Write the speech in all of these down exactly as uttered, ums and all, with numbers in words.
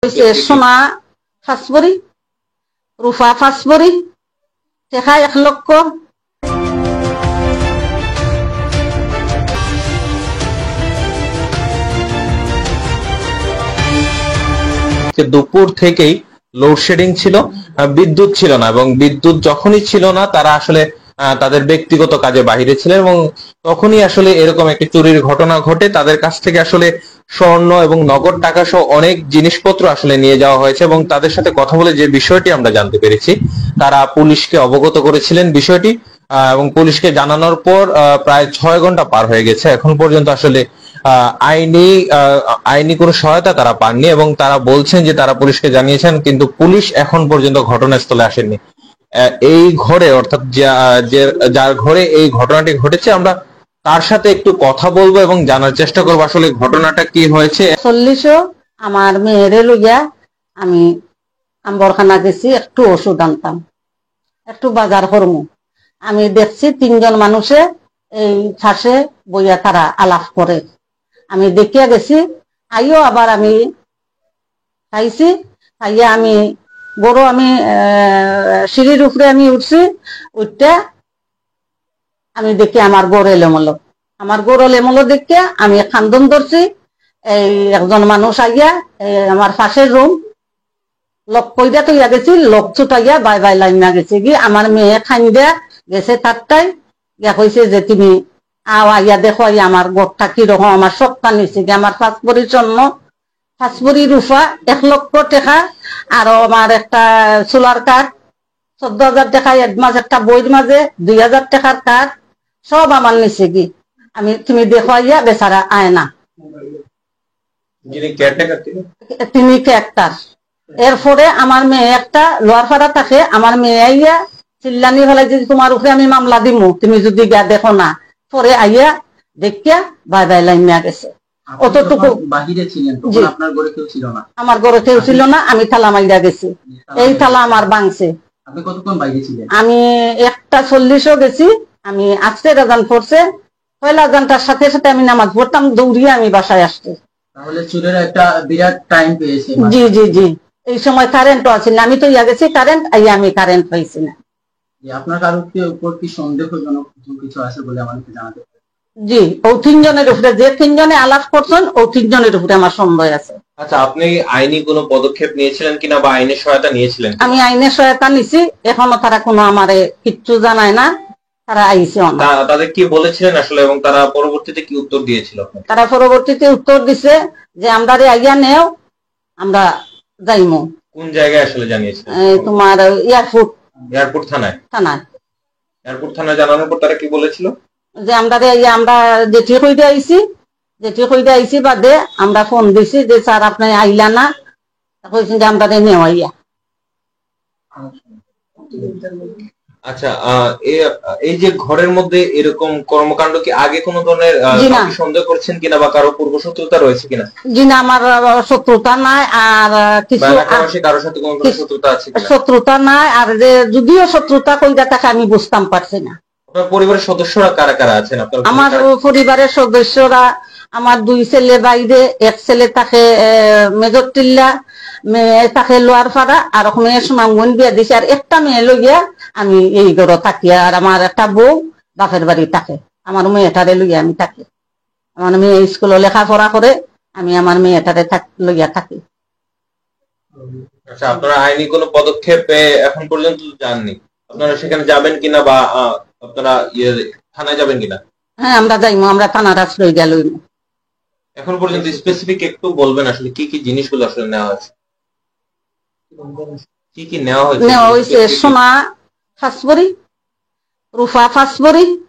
হইছে সোনা পাঁচ ভরি, রূপা পাঁচ ভরি, টেকা এক লক্ষ। যে দুপুর থেকেই লোডশেডিং ছিল, আহ, বিদ্যুৎ ছিল না, এবং বিদ্যুৎ যখনই ছিল না, তারা আসলে আহ, তাদের ব্যক্তিগত কাজে বাইরে ছিলেন, এবং তখনই আসলে এরকম একটি চুরির ঘটনা ঘটে। তাদের কাছ থেকে আসলে স্বর্ণ এবং নগদ টাকা সহ অনেক জিনিসপত্র আসলে নিয়ে যাওয়া হয়েছে, এবং তাদের সাথে কথা বলে যে বিষয়টি আমরা জানতে পেরেছি, তারা পুলিশকে অবগত করেছিলেন বিষয়টি, আহ, এবং পুলিশকে জানানোর পর, আহ, প্রায় ছয় ঘন্টা পার হয়ে গেছে। এখন পর্যন্ত আসলে, আহ, আইনি, আহ, আইনি কোনো সহায়তা তারা পাননি, এবং তারা বলছেন যে তারা পুলিশকে জানিয়েছেন, কিন্তু পুলিশ এখন পর্যন্ত ঘটনাস্থলে আসেননি। আহ, এই ঘরে, অর্থাৎ যা-, যে, যার ঘরে এই ঘটনাটি ঘটেছে, আমরা তার সাথে একটু কথা বলবো এবং জানার চেষ্টা করবো আসলে ঘটনাটা কি হয়েছে। চল্লিশও আমার মেয়েরে লইয়া আমি আম্বরখানা গেছি, একটু ওষুধ আনতাম, একটু বাজার করমু। আমি দেখছি তিনজন মানুষে এই পাশে বইয়া তারা আলাপ করে। আমি দেখিয়া গেছি, আইও আবার আমি খাইছি, খাইয়া আমি গরু আমি, আহ, সিঁড়ির উপরে আমি উঠছি, উঠতে আমি দেখি আমার গরু এলোমেলো, আমার গরু এলোমেলো দেখিয়া আমি কান্দন ধরছি। এই একজন মানুষ আইয়া, এই আমার পাশের রুম লক কইরা তইয়া গেছি, লক ছুটাইয়া বাই বাই লাইমা গেছে গি। আমার মেয়ে কান্দা গেছে তারটাই, গিয়া কইছে যে, "তুমি আও, আইয়া দেখো, আইয়া আমার ঘরটা কিরকম, আমার সবটা নিছে গি, আমার পাঁচ ভরি স্বর্ণ, পাঁচ ভরি রূপা, এক লক্ষ টাকা, আরো আমার একটা সোলার কার্ড, চোদ্দ হাজার টাকা অ্যাডভান্স একটা বইর মাঝে, দুই হাজার টাকার কার্ড, সব আমার নিছে গি। আমি, তুমি দেখো আইয়া, বেচারা আয় না।" যিনি কেয়ারটেকার, তিনি? তিনি কেয়ারটেকার। এরপরে আমার মেয়ে একটা লোয়ারপাড়া থাকে, আমার মেয়ে আইয়া চিল্লানি ফেলাই যে, "তোমার উপরে আমি মামলা দিমু, তুমি যদি গিয়া দেখো না।" পরে আইয়া দেখিয়া বাই বাই লাইমা গেছে। আপনি অতটুকু। যখন বাহিরে ছিলেন, তখন জি। আপনার ঘরে কেউ ছিল না? আমার ঘরে কেউ ছিল না, আমি তালা মাইরা গেছি। তালা এই মাইরা তালা গেছে। আমার ভাঙছে। আপনি কতক্ষণ বাইরে ছিলেন? আমি একটা চল্লিশও গেছি, আমি আজকে আজান পড়ছে, পয়লা আজানটার সাথে সাথে আমি নামাজ পড়তাম, দৌড়িয়ে আমি বাসায় আসছি। তাহলে চোরেরা একটা বিরাট টাইম পেয়েছে। জি, জি, জি। এই সময় কারেন্টও আছিল না, আমি তো ইয়া গেছি কারেন্ট, আইয়া আমি কারেন্ট পাইছি না। যে আপনার কারোর কি উপর কি সন্দেহজনক কিছু কিছু আছে বলে আমাদেরকে জানাতে পারেন? জি, ও তিনজনের উপরে, যে তিনজনে আলাপ করছেন, ও তিনজনের উপরে আমার সন্দেহ আছে। আচ্ছা, আপনি আইনি কোনো পদক্ষেপ নিয়েছিলেন কিনা বা আইনের সহায়তা নিয়েছিলেন কিনা? আমি আইনের সহায়তা নিছি, এখনো তারা কোনো আমারে কিচ্ছু জানায় না, তারা আইছে না। তা-, তাদের কি বলেছিলেন আসলে এবং তারা পরবর্তীতে কি উত্তর দিয়েছিল আপনাকে? তারা পরবর্তীতে উত্তর দিছে যে, "আমরারে আইয়া নেও, আমরা যাইমু।" কোন জায়গায় আসলে জানিয়েছিলেন? এই তোমার এয়ারপোর্ট এয়ারপোর্ট থানায়? থানায়। এয়ারপোর্ট থানায় জানানোর পর তারা কি বলেছিল? যে, "আমরারে আইয়া, আমরা যেটি কইরা আইছি, যেটি কইরা আইছি বাদে আমরা ফোন দিছি যে, 'স্যার, আপনি আইলা না।' তা কইছেন যে, 'আমরারে নেও আইয়া।'" আচ্ছা, আহ, এ-, এই যে ঘরের মধ্যে এরকম কর্মকাণ্ড কি আগে কোনো ধরনের, আহ, জি না। কাউকে সন্দেহ করছেন কিনা বা কারো পূর্ব শত্রুতা রয়েছে কিনা? জি না, আমার, আহ, শত্রুতা নাই। আর, আহ, কিছু বা আ- এলাকাবাসী কারোর সাথে কোনো ধরনের কিছু- শত্রুতা আছে কিনা? শত্রুতা নাই। আর যে যদিও শত্রুতা কইরা থাকে, আমি বুঝতাম পারছি না। আপনার পরিবারের সদস্যরা কারা কারা আছেন? আপনার আমার পরিবারে? পরিবারের সদস্যরা, আমার দুই ছেলে বাইরে, এক ছেলে থাকে, এ, মেজর টিল্লা, মেয়ে থাকে লোয়ারপাড়া, আর এক মেয়ে সুনামগঞ্জ বিয়া দিছে, আর একটা মেয়ে লইয়া আমি এই ঘরে থাকি। আর আমার একটা বউ বাপের বাড়ি থাকে, আমার মেয়েটারে লইয়া আমি থাকি। আমার মেয়ে স্কুলে লেখাপড়া করে, আমি আমার মেয়েটারে থাক-, লইয়া থাকি। আচ্ছা, আপনারা আইনি কোনো পদক্ষেপে এখন পর্যন্ত যাননি? আপনারা সেখানে যাবেন কিনা বা, আহ, আপনারা ইয়ে থানায় যাবেন কিনা? হ্যাঁ, আমরা যাইমু, আমরা থানার আশ্রয় গেলইমু। এখন পর্যন্ত স্পেসিফিক একটু বলবেন আসলে কি কি জিনিসগুলো আসলে নেওয়া হয়েছে? কি কি নেওয়া হয়েছে? নেওয়া হয়েছে Specific? সোনা পাঁচ ভরি, রূপা পাঁচ ভরি,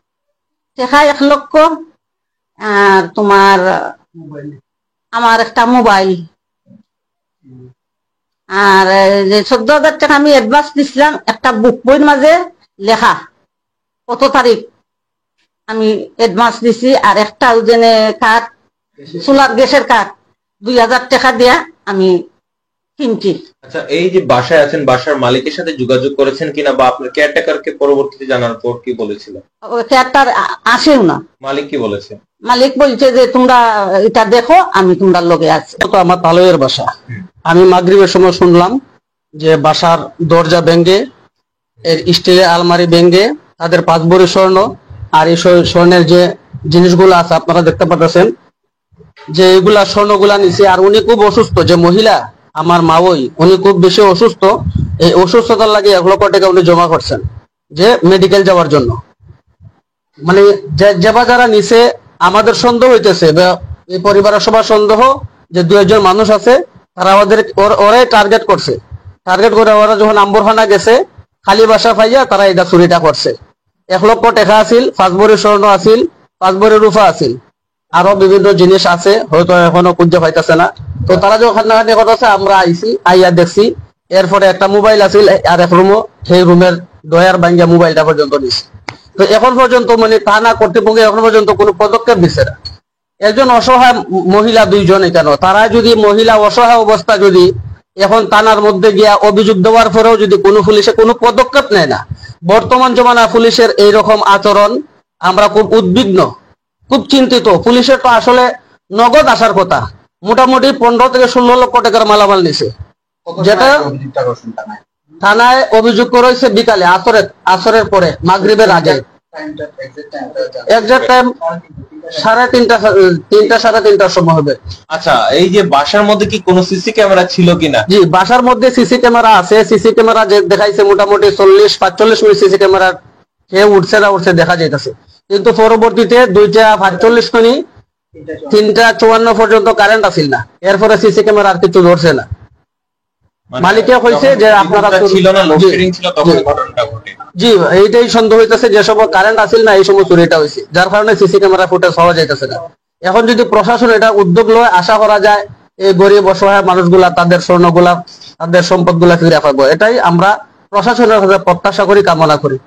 টেকা এক লক্ষ, আর তোমার আমার একটা মোবাইল, আর এই যে চোদ্দ হাজার টাকা আমি অ্যাডভান্স দিছিলাম, একটা বুক বইর মাঝে লেখা কত তারিখ আমি অ্যাডভান্স দিছি, আর একটা ওই যে কার্ড, সোলার গ্যাসের কার্ড, দুই হাজার টাকা দিয়া আমি কিনছি। আচ্ছা, এই যে বাসায় আছেন, বাসার মালিকের সাথে যোগাযোগ করেছেন কিনা বা আপনার কেয়ারটেকারকে পরবর্তীতে জানার পর কি বলেছিল? ওই কেয়ারটেকার আ-, আসেও না। মালিক কি বলেছে? মালিক বলছে যে, "তোমরা এটা দেখো, আমি তোমরার লগে আছি।" তো আমার তালইয়ের বাসা, আমি মাগরিবের সময় শুনলাম যে বাসার দরজা ভেঙে, এর স্টিলের আলমারি ভেঙে, তাদের পাঁচ ভরি স্বর্ণ, আর এই স্ব- স্বর্ণের যে জিনিসগুলো আছে আপনারা দেখতে পাচ্ছেন, যে এগুলা স্বর্ণগুলা নিছে। আর উনি খুব অসুস্থ, যে মহিলা, আমার মা ওই, উনি খুব বেশি অসুস্থ। এই অসুস্থতার লাগি এক লক্ষ টাকা উনি জমা করছেন যে মেডিকেল যাওয়ার জন্য। মানে যে, যেবা যারা নিছে, আমাদের সন্দেহ হইতেছে বা এই পরিবারের সবার সন্দেহ যে দু একজন মানুষ আছে, তারা ওদের ওর- ওরাই টার্গেট করছে। টার্গেট করে ওরা যখন আম্বরখানা গেছে, খালি বাসা পাইয়া তারা এটা চুরিটা করছে। এক লক্ষ টাকা আছিল, পাঁচ ভরি স্বর্ণ আছিল, পাঁচ ভরি রূপা আছিল, আরো বিভিন্ন জিনিস আছে, হয়তো এখনো খুঁজে পাইতেছে না। তো তারা যখন কান্নাকাটি করতেছে, আমরা আইছি, আইয়া দেখছি। এরপরে একটা মোবাইল আছিল আর এক রুমও, সেই রুমের ডয়ার ভাঙ্গিয়া মোবাইলটা পর্যন্ত নিছে। তো এখন পর্যন্ত মানে থানা কর্তৃপক্ষ এখন পর্যন্ত কোনো পদক্ষেপ নিচ্ছে না। একজন অসহায় মহিলা, দুইজন এখানে, তারা যদি মহিলা অসহায় অবস্থা যদি এখন থানার মধ্যে গিয়া অভিযোগ দেওয়ার পরেও যদি কোনো পুলিশে কোনো পদক্ষেপ নেয় না, বর্তমান জমানা পুলিশের এইরকম আচরণ, আমরা খুব উদ্বিগ্ন, খুব চিন্তিত। পুলিশের তো আসলে নগদ আসার কথা, মোটামুটি পনেরো থেকে ষোলো লক্ষ টাকার মালামাল নিছে। যেটা থানায় অভিযোগ করা হয়েছে বিকালে, আসরের আসরের পরে, মাগরিবের আগে। এক্সাক্ট টাইম সাড়ে তিনটা, তিনটা সাড়ে তিনটার সময় হবে। আচ্ছা, এই যে বাসার মধ্যে কি কোনো সিসি ক্যামেরা ছিল কিনা? জি, বাসার মধ্যে সিসি ক্যামেরা আছে। সিসি ক্যামেরা যে দেখাইছে মোটামুটি চল্লিশ পাঁচচল্লিশ মিনিট সিসি ক্যামেরা কে উঠছে না উঠছে দেখা যাইতেছে, কিন্তু পরবর্তীতে দুইটা পাঁচচল্লিশ মিনিট তিনটা চুয়ান্ন পর্যন্ত কারেন্ট আসিল না, এরপরে সিসি ক্যামেরা আর কিছু ধরছে না। মানে, মালিকে কইছে যখন যে বিদ্যুৎটা আপনারা চুর- ছিল না, জি, লোডশেডিং ছিল, তখন জি। ঘটনাটা ঘটে। জি, এইটাই সন্দেহ হইতেছে যে সময় কারেন্ট আসিল না, এই সময় চুরিটা হয়েছে, যার কারণে সিসি ক্যামেরা ফুটেজ পাওয়া যাইতেছে না। এখন যদি প্রশাসন এটা উদ্যোগ লয়, আশা করা যায় এই গরিব অসহায় মানুষগুলা তাদের স্বর্ণগুলা, তাদের সম্পদগুলা ফিরে পাবো। এটাই আমরা প্রশাসনের কাছে প্রত্যাশা করি, কামনা করি।